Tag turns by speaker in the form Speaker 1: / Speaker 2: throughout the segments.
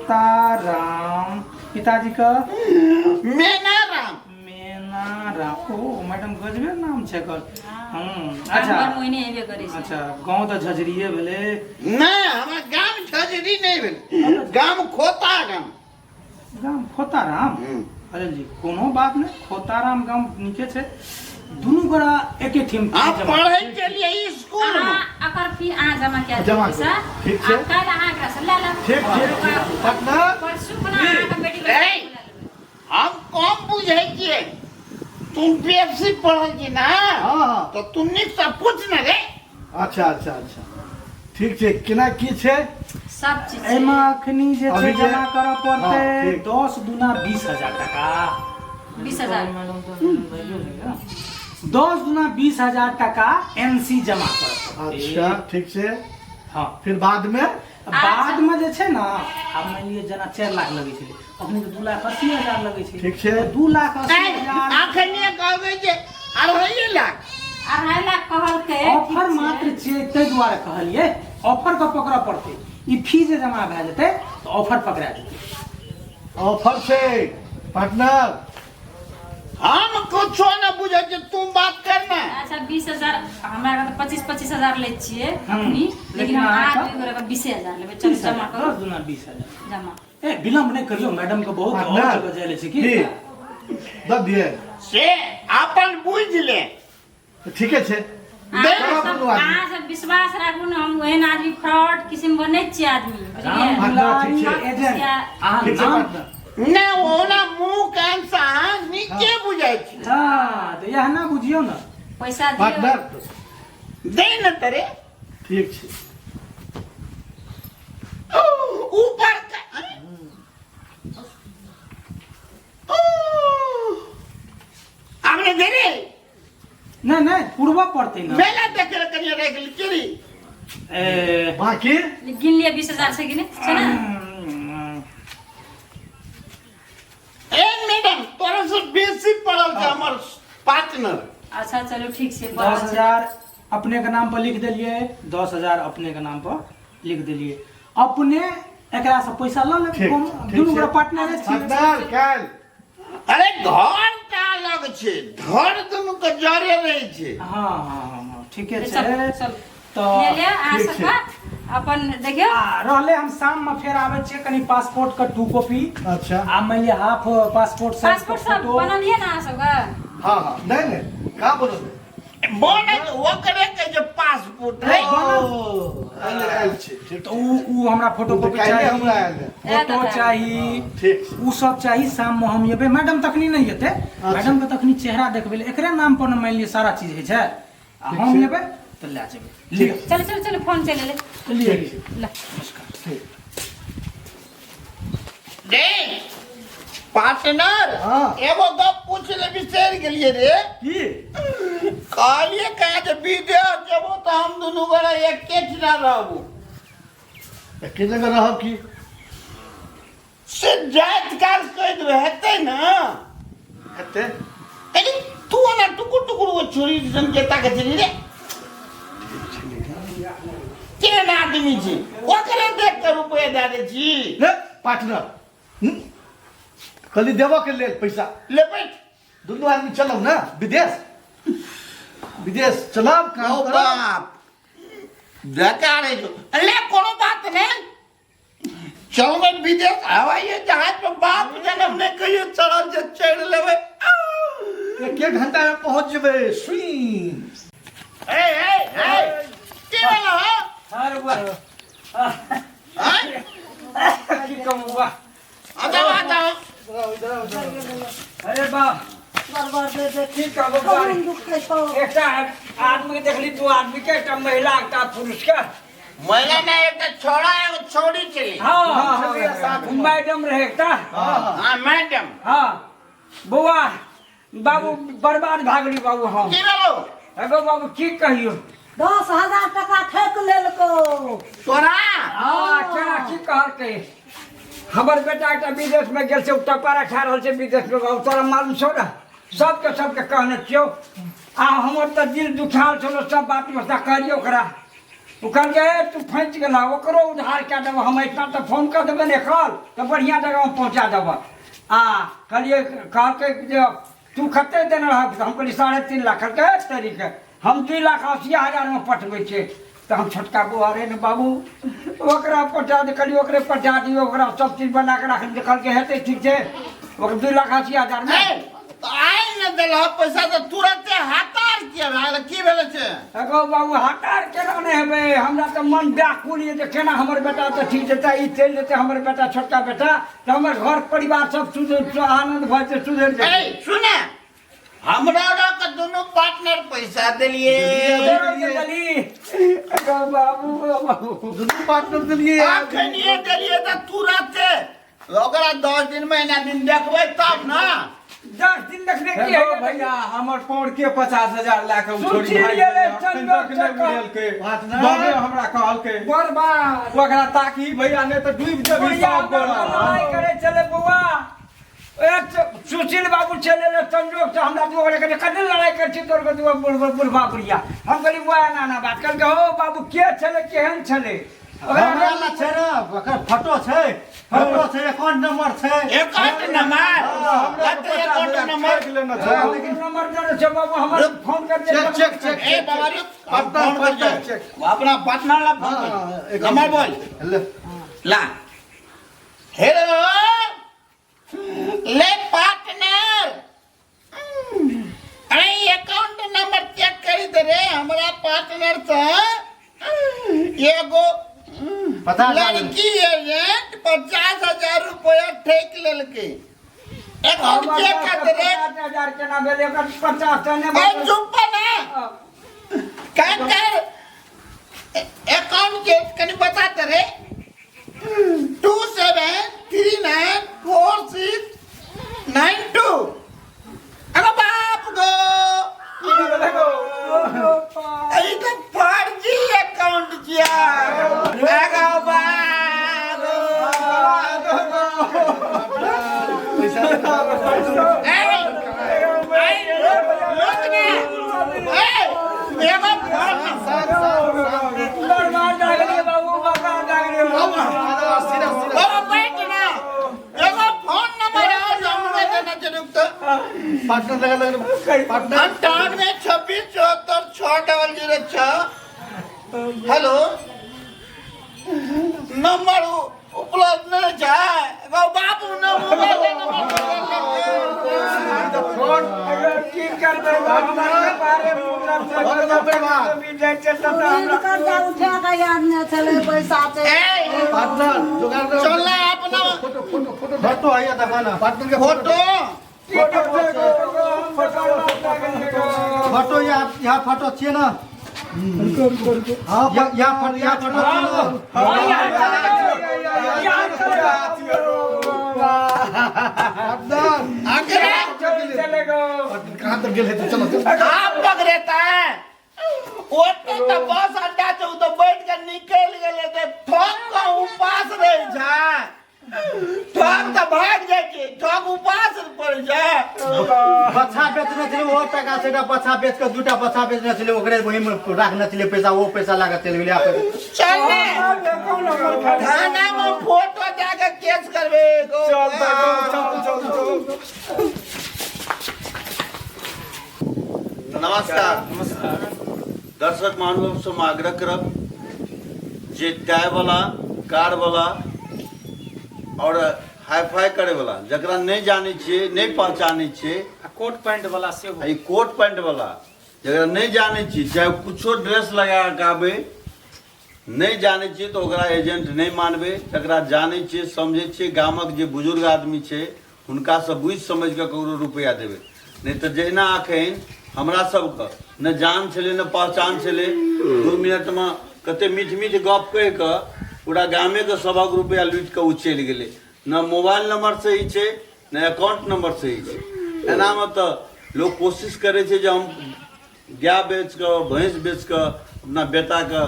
Speaker 1: खोताराम पिताजी के
Speaker 2: मेनाराम।
Speaker 1: मेनाराम। ओ मैडम, गजबे नाम छै एकर।
Speaker 3: अच्छा,
Speaker 1: अच्छा।
Speaker 3: हर महीने एबे करै छै।
Speaker 1: अच्छा, गाँव तऽ झजरिये भेलै।
Speaker 2: नहि, हमर गाम झजरी नहि भेल, गाम खोता गाम।
Speaker 1: गाम खोताराम। अरे जी, कोनो बात नहि, खोताराम गाम नीके छै। दुनू गोरा एके ठीम
Speaker 2: आ
Speaker 1: जमा।
Speaker 2: पढ़ै के लिए स्कूल मे।
Speaker 3: अहाँ एकर फी अहाँ जमा कए दियौ
Speaker 4: जमा
Speaker 3: पैसा।
Speaker 4: करू। ठीक छै।
Speaker 3: आ काल्हि अहाँ एकरा से लए लेब।
Speaker 4: ठीक ठीक ठीक पटना।
Speaker 3: परसू खुना अहाँके बेटी के
Speaker 2: ए!
Speaker 3: लए लेबै।
Speaker 2: हम कम बुझै छियै, तू बेसी पढ़ल छी ना।
Speaker 4: हाँ हाँ
Speaker 2: तऽ तू नीकसँ पूछ ने रे।
Speaker 4: अच्छा अच्छा अच्छा, ठीक छै। केना की छै?
Speaker 3: सब चीज छै।
Speaker 1: एहिमे अखनी जे छै
Speaker 4: अभी जे-
Speaker 1: जमा करऽ पड़तै।
Speaker 4: हाँ, ठीक।
Speaker 1: 10 दूना 20 हजार टाका।
Speaker 3: 20,000।
Speaker 1: 10 दूना 20 हजार टाका एनसी जमा करऽ पड़तै।
Speaker 4: अच्छा, ठीक छै।
Speaker 1: हँ।
Speaker 4: फिर बाद मे?
Speaker 1: बाद मे जे छै ने, आब मानि लिअ जेना 4 लाख लगै छलै, अखनी तऽ 2,80,000 लगै छै।
Speaker 4: ठीक छै।
Speaker 1: 2,80,000।
Speaker 2: अखने कहबै जे 2.5 लाख।
Speaker 3: 2.5 लाख कहलकै।
Speaker 1: ऑफर मात्र छियै, ताहि दुआरे कहलियै ऑफर के पकड़ऽ पड़तै। ई फी जे जमा भए जेतै तऽ ऑफर पकड़ा जेतै।
Speaker 4: ऑफर छै पार्टनर।
Speaker 2: हम कुछो न बुझै छी, तू बात कर ना।
Speaker 3: अच्छा, 20,000। हमरा तऽ 25-25 हजार लै छियै अखनी, लेकिन
Speaker 1: लेकिन
Speaker 3: हम
Speaker 1: अहाँके-
Speaker 3: अहाँ दुइ गोरे के 20,000 लेबै। चलू, जमा करू।
Speaker 1: 10 दूना 20 हजार।
Speaker 3: जमा।
Speaker 1: ए, विलम्ब नहि करियौ, मैडम के बहुत और
Speaker 4: पार्टनर
Speaker 1: जगह जाय ले छै की।
Speaker 4: की दऽ दिए?
Speaker 2: से अपन बुझ ले।
Speaker 4: तऽ ठीके छै।
Speaker 3: अहाँ सब
Speaker 4: दुनू आदमी।
Speaker 3: अहाँ सब विश्वास राखू ने, हम ओहन आदमी फ्रॉड किसिम के नहि छियै आदमी, बुझलियै?
Speaker 1: राम
Speaker 4: पार्टनर, ठीक छै।
Speaker 1: एजेंट अहाँ
Speaker 4: ठीक छै।
Speaker 1: नाम
Speaker 4: पार्टनर।
Speaker 2: ने ओना मुंह कान से अहाँ नीचे बुझै छी।
Speaker 1: हँ, तऽ इएह ना बुझियौ ने।
Speaker 3: पैसा दियौ।
Speaker 4: पार्टनर।
Speaker 2: दे न तरे।
Speaker 4: ठीक छै।
Speaker 2: ऊपर आब ने दे रे।
Speaker 1: नहि नहि, पुरबऽ पड़तै ने।
Speaker 2: मेला देखे ले कनिया रहि गेल केरी।
Speaker 1: ए,
Speaker 4: बाकी
Speaker 3: गिन लिअ, 20,000 छै कि नहि, छै ने?
Speaker 2: ए मैडम, तोरा से बेसी पड़ल छै हमर पार्टनर।
Speaker 3: अच्छा, चलू ठीक छै।
Speaker 1: 10,000 अपने के नाम पर लिख देलियै, 10,000 अपने के नाम पर लिख देलियै। अपने एकरा से पैसा लऽ लेबै।
Speaker 4: ठीक,
Speaker 1: कोनो-
Speaker 4: ठीक
Speaker 1: दुनू
Speaker 4: छै।
Speaker 1: गोरा पार्टनर छियै।
Speaker 4: पार्टनर, काल्हि।
Speaker 2: अरे, घर टा अलग छै, घर दुनू के जरे रहै छै।
Speaker 1: हँ हँ हँ हँ, ठीके छै।
Speaker 3: चल चल।
Speaker 1: तऽ
Speaker 3: ले ले अहाँ
Speaker 4: ठीक छै।
Speaker 3: सबके अपन देखियौ।
Speaker 1: आ रहले, हम शाम में फेर आबै छियै, कनि पासपोर्ट के 2 कॉपी
Speaker 4: अच्छा।
Speaker 1: आ मानि लिअ हाफ पासपोर्ट साइज के
Speaker 3: पासपोर्ट सब
Speaker 1: फोटो।
Speaker 3: बनल ये ने अहाँ सबके?
Speaker 4: हाँ हाँ, नहीं नहीं, कहाँ बनल?
Speaker 2: बनत ओकरे के जे पासपोर्ट है।
Speaker 4: ओ, आयल आयल छै, ठीक।
Speaker 1: तऽ उ उ हमरा फोटो कॉपी
Speaker 4: काल्हि
Speaker 1: चाही।
Speaker 4: हमरा आयल रहै।
Speaker 1: फोटो चाही।
Speaker 4: ठीक छै।
Speaker 1: उ सब चाही। शाम में हम एबै, मैडम तखनी नहि एतै। मैडम के तखनी चेहरा देखबै लए, एकरे नाम पर ने मानि लिअ सारा चीज होइ छै। आ
Speaker 4: ठीक
Speaker 1: हम
Speaker 4: छै।
Speaker 1: एबै तऽ लए जेबै, लिअ।
Speaker 3: चलू चलू चलू, फोन चलि एलै।
Speaker 1: लिअ।
Speaker 4: ठीक छै।
Speaker 3: ल।
Speaker 1: नमस्कार।
Speaker 4: ठीक।
Speaker 2: रे पार्टनर।
Speaker 4: हाँ।
Speaker 2: एगो गप पूछ ले बिसरि गेलियै रे।
Speaker 4: की?
Speaker 2: कहलियै कहाँ जे विदेश जेबो तऽ हम दुनू गोरा एके ठिना रहबो।
Speaker 4: एके जगह रहब की?
Speaker 2: से जाइत काल कहि देबै, हेतै ने?
Speaker 4: हेतै।
Speaker 2: कनि तू ओना टुकुर टुकुर ओ छोरी दिसन के ताकै छली रे, केहन आदमी छी, ओकरे देख के रुपया दए दै छी।
Speaker 4: ले पार्टनर, कहली देबऽ के लेल पैसा।
Speaker 2: ले बैठ।
Speaker 4: दुनू आदमी चलब ने विदेश? विदेश चलब, काम
Speaker 2: ओ
Speaker 4: करब।
Speaker 2: बाप बेकार है जो ले, कोनो बात नहीं, चलबै विदेश हवाइए जहाज पर, बाप जनम नहि कहियो चढ़ल छै, चढ़ि लेबै।
Speaker 4: एक एक घंटा में पहुंच जेबै सुई।
Speaker 2: ए ए ए, की भेलो हौ?
Speaker 5: अरे वाह!
Speaker 2: आँय?
Speaker 5: की कहूँ वाह!
Speaker 2: आ जाओ, आ जाओ।
Speaker 5: अरे बाप, की कहबो बाप, एकटा आदमी के देखली, दू आदमी के, एकटा महिला, एकटा पुरुष के।
Speaker 2: महिला ने, एकटा छोड़ा एगो छोड़ी छली।
Speaker 5: हाँ, मैडम रहे एकटा।
Speaker 2: हाँ, मैडम।
Speaker 5: हाँ बौआ, बाबू, बर्बाद भए गेली बाबू हम।
Speaker 2: की भेलो?
Speaker 5: एगो बाबू, की कहियो।
Speaker 6: 10,000 टका ठकि लेलको।
Speaker 2: तोरा?
Speaker 5: हाँ, केना की कहलकै, हमर बेटा एकटा विदेश में गेल छै, ओ टपारा खा रहल छै विदेश में। बाबू, तोरा मालूम छौ ने, सबके सबके कहने छियौ। आ हमर तऽ दिल दुखायल छलो, सब बात व्यवस्था करियौ ओकरा। ओ कहलकै "ए, तू फँसि गेलह ओकरो उद्धार कए देबह हम एहिठाम तऽ फोन कऽ देबै ने कल तऽ बढ़िआँ जगहमे पहुँचा देबह आ कहलियै कहलकै जे तू कते देने रहक तऽ हम कहलियै 3.5 लाख। कहलकै "हे तरीके हम 2,80,000मे पटबै छियै। तऽ हम छोटका बौआ रहै ने बाबू, ओकरा पठा दे। कहलियै ओकरे पठा दियौ, ओकरा सब चीज बना कऽ राख। कहलकै हेतै, ठीक छै, ओकर 2,80,000मे।
Speaker 2: ए, तऽ आइ ने देलह पैसा तऽ तुरन्ते हतार किया भए गेलै? की भेलै छै?
Speaker 5: एगो बाबू, हतार केना नहि हेबै? हमरा तऽ मन व्याकुल यऽ जे केना हमर बेटा तऽ ठीक जेतै, ई चलि जेतै हमर बेटा, छोटका बेटा, तऽ हमर घर परिवार सब सुधर, आनन्द भऽ जेतै, सुधरि जेतै।
Speaker 2: ए, सुने, हमरा के दुनू पार्टनर पैसा देलिए।
Speaker 5: देली बाबू, बाबू।
Speaker 4: दुनू पार्टनर देलिए।
Speaker 2: अखनिए देलिए तऽ तुरन्ते ओकरा 10 दिन, महीना दिन देखबै तब ने।
Speaker 5: 10 दिन देखने की
Speaker 7: हेलो
Speaker 5: है?
Speaker 7: भैया, हमर पौर के 50,000 लए कऽ ओ छोड़ी
Speaker 5: सुचि
Speaker 7: भागि
Speaker 5: गेलै,
Speaker 7: गेलै, अखन तक नहि
Speaker 5: चंदो चका।
Speaker 7: बुझलकै।
Speaker 4: पार्टनर।
Speaker 7: बाबे हमरा कहलकै।
Speaker 5: बर्बाद।
Speaker 7: ओकरा ताकी भैया, नहि तऽ डूबि जेबही।
Speaker 5: बुढ़िया
Speaker 7: सब
Speaker 5: हमरा
Speaker 7: गोरा।
Speaker 5: लड़ाई करे चले बौआ, ए सुशील बाबू चले ले संजोग से हमरा दू गोरे कहले, कते लड़ाई कर छी तोर के दू बुढ़बा बुढ़िया। हम कहली बुआ, एना एना बात। कहलकै हो बाबू, के छले, केहन छले ओकरा?
Speaker 4: हमरा लग छै ने, ओकर फोटो छै, फोटो छै, अकाउंट नंबर छै।
Speaker 2: अकाउंट नंबर
Speaker 7: हमरा
Speaker 2: कते अकाउंट नंबर?
Speaker 7: ठकि लेने छै।
Speaker 5: लेकिन नंबर देने छै बाबू, हमर फोन कर दे।
Speaker 4: Cheque, cheque, cheque.
Speaker 2: ए बाबा रे,
Speaker 4: पार्टनर,
Speaker 2: फोन कर
Speaker 4: पार्टनर,
Speaker 2: दे।
Speaker 4: चेक।
Speaker 2: अपना पार्टनर ला फोन
Speaker 4: हाँ,
Speaker 2: कर।
Speaker 4: एक
Speaker 2: नंबर बोल।
Speaker 4: ले।
Speaker 2: ला, हेलो, ले पार्टनर, अरे अकाउंट नंबर चेक करी दे रे। हमरा पार्टनर से एगो
Speaker 4: 50,000।
Speaker 2: लड़की एजेंट 50,000 रुपया ठेक लेलकै। अकाउंट चेक कर दे रे।
Speaker 5: 50,000 केना भेलै? ओकर 50 टा नहि
Speaker 2: ए
Speaker 5: भेलै।
Speaker 2: चुप ना, कर कर अकाउंट के कनी बता दे रे। 27394692। अरे बाप गो, ई तो फर्जी अकाउंट छिया। अरे बाप, ए, ए, रुक ने। ए, एगो फोन
Speaker 5: बर्बाद भए गेलियै बाबू, बर्बाद भए गेलियै।
Speaker 2: बाबा, बैठ ना। एगो फोन नंबर और हमरा देना छै, रुक तो।
Speaker 4: पार्टनर लगा लगा पार्टनर।
Speaker 2: 98 2674600 6। हेलो, नंबर उपलब्ध नहीं छै गो बाबू। न मोबाइल नंबर।
Speaker 5: की करबै बाबू, हमरा पारे पूरा जाइ छै तऽ
Speaker 6: ऋण
Speaker 5: हमरा
Speaker 6: कर्जा उठा कऽ याद नहि छलै, पैसा छै।
Speaker 2: ए
Speaker 4: पार्टनर जुगाड़।
Speaker 2: चल ना अपना।
Speaker 4: फोटो, फोटो, फोटो, फोटो आइए, देखो ना पार्टनर के
Speaker 2: फोटो।
Speaker 4: फोटो यहाँ, यहाँ फोटो छियै ना? हाँ, यहाँ फोटो, यहाँ फोटो छियै ना? पार्टनर।
Speaker 2: अगरे।
Speaker 4: कहाँ तक गेल हेतै? चलो, चलो।
Speaker 2: आप पकड़ेता है ओते तो बस अड्डा छै, उ तो बैठ के निकल गेलै तऽ ठग के उपास रहै छै। ठग तऽ भाग जाइ छै, ठग उपास पड़ै छै।
Speaker 4: बच्छा बेचने छलै, ओहो टाका से। एकटा बच्छा बेच कऽ, दूटा बच्छा बेचने छलै, ओकरे ओहिमे राखने छलै पैसा, ओ पैसा लए कऽ चलि गेलै आपस।
Speaker 2: चल ने, थाना में फोटो जाके केस करबे।
Speaker 7: चल चल चल चल।
Speaker 2: नमस्कार दर्शक महानुभाव से हम आग्रह करब जे टायवला, कारवला और हाई फाई करैवला, जकरा नहि जानै छियै, नहि पहचानै छियै।
Speaker 1: आ कोट पैंट वाला सेहो।
Speaker 2: आ ई कोट पैंट वाला, जकरा नहि जानै छियै, चाहे कुछो ड्रेस लगा कऽ आबै, नहि जानै छियै तऽ ओकरा एजेंट नहि मानबै। जकरा जानै छियै, समझै छियै, गामक जे बुजुर्ग आदमी छै, हुनकासँ बुझि समझि कऽ ककरो रुपैआ देबै। नहि तऽ जहिना अखन हमरा सबके ने जान छलै, ने पहचान छलै, 2 मिनटमे कते मीठ मीठ गप कहि कऽ पूरा गामेके सभक रुपैआ लूटि कऽ ओ चलि गेलै। ने मोबाइल नंबर सही छै, ने अकाउंट नंबर सही छै। एनामे तऽ लोक कोशिश करै छै जे हम गाय बेच कऽ, भैंस बेच कऽ अपना बेटाके,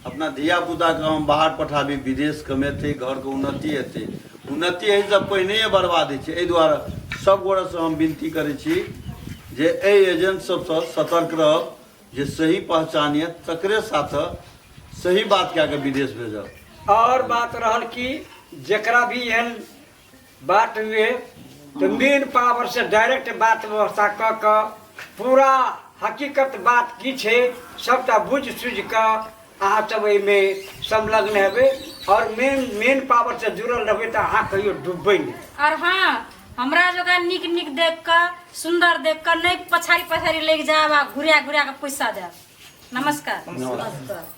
Speaker 2: अपना धियापुताके हम बाहर पठाबी, विदेश कमेतै, घरके उन्नति हेतै। उन्नति एहिसँ पहिनहिए बर्बाद होइ छै। एहि दुआरे सब गोरेसँ हम विनती करै छी जे एहि एजेंट सबसँ सतर्क रहब। जे सही पहचान यऽ तकरे साथ सही बात कए कऽ विदेश भेजब।
Speaker 5: और बात रहल कि जकरा भी एहन बात हुए तऽ मेन पावर से डायरेक्ट बात व्यवस्था कऽ कऽ पूरा हकीकत बात की छै सबटा बुझि सुझि कऽ अहाँ सब एहिमे संलग्न हेबै और मेन मेन पावर से जुड़ल रहबै तऽ अहाँ कहियो डूबबै नहि।
Speaker 3: और हाँ, हमरा जोगा नीक नीक देख कऽ, सुंदर देख कऽ नहि पछाड़ी पछाड़ी लागि जायब आ घुरिया घुरिया कऽ पैसा देब। नमस्कार।
Speaker 2: नमस्कार।